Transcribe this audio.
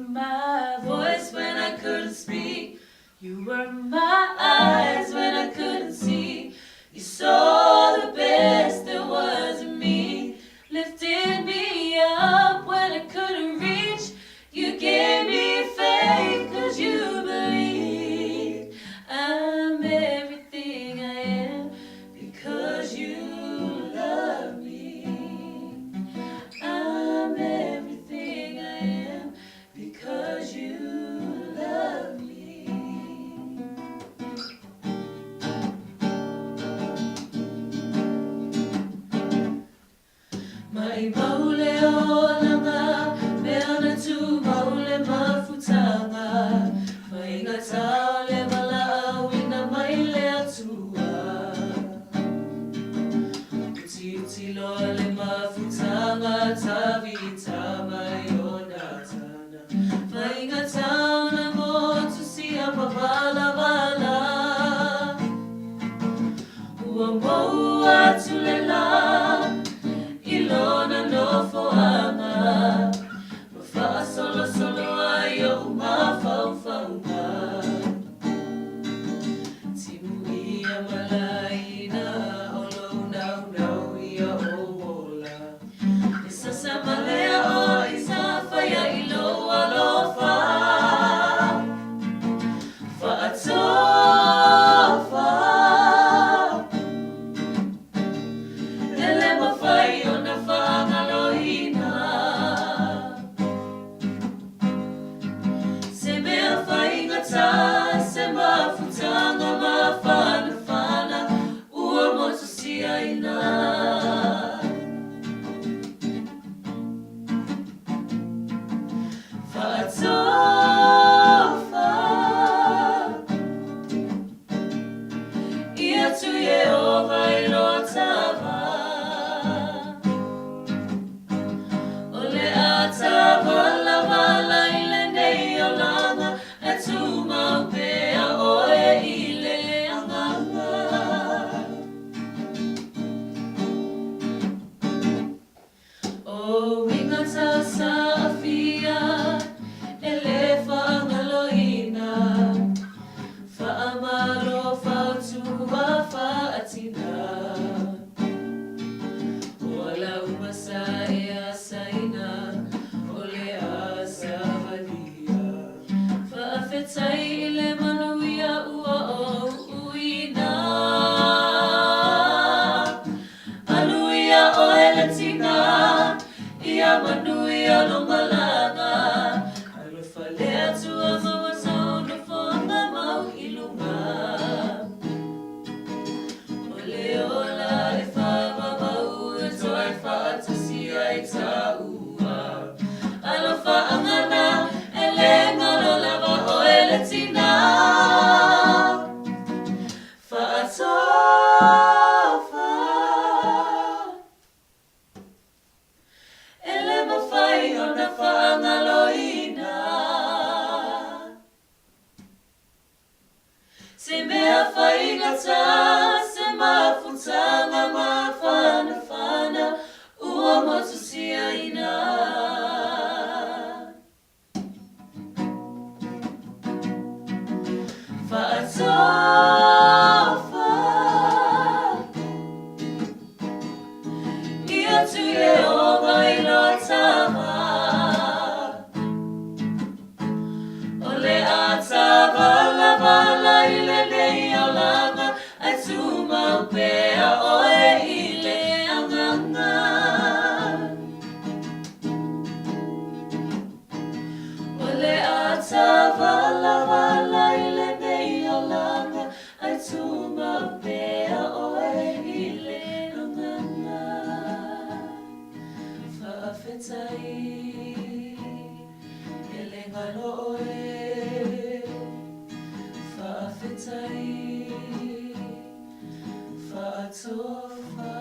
my voice when I couldn't speak. You were my eyes when I couldn't see. You saw the best there was in me. Lifted me up when I couldn't reach. You gave me faith 'cause you believed. I'm everything I am because you love me. I'm everything I am because you love me. Maʻimau le olaga me ona tumau le mafutaga. Faigata o le valaauina mai le Atua. Utiuti loa le mafutaga Tavita mai Ionatana. Faigata ona motusia ma valavala. Ua mou atu le lā i lona nofoaga ma faasolosolo ai oʻu mafaufauga. Timuia ma laina o lou naunau ia ou ola. E sasama lea oe sa faia i lou alofa. Faatofa. E le mafai ona faagaloina. Se mea faigata, se mafutaga mafanafana ua motusiaina. Faatofa. Ia tu Ieova i lo atava. O le atavalavala i lenei olaga e tumau pea oe i le agaga. O uiga ta saafia e le faagaloina. Faamalo fautua faatina. O ala uma sa e asaina o le a savalia. Faafetai i le manuia ua ou uina. Aluia oe le tina, ia manuia lou malaga. Alofa le Atua maua sou nofoaga mau i luga. O le ola e faavavau e toe faatasi ai taua. Alofa agana e le galo lava oe le tina. Faatofa. E le mafai ona faagaloina. Se mea faigata, se mafutaga mafanafana ua motusiaina. Faatofa. Ia tu Ieova i lo atava. O le atavalavala i lenei olaga ae tumau pea oe i le agaga. O le atavalavala i lenei olaga ae tumau pea oe i le agaga. Faafetai e le galo oe. Faafetai faatofa.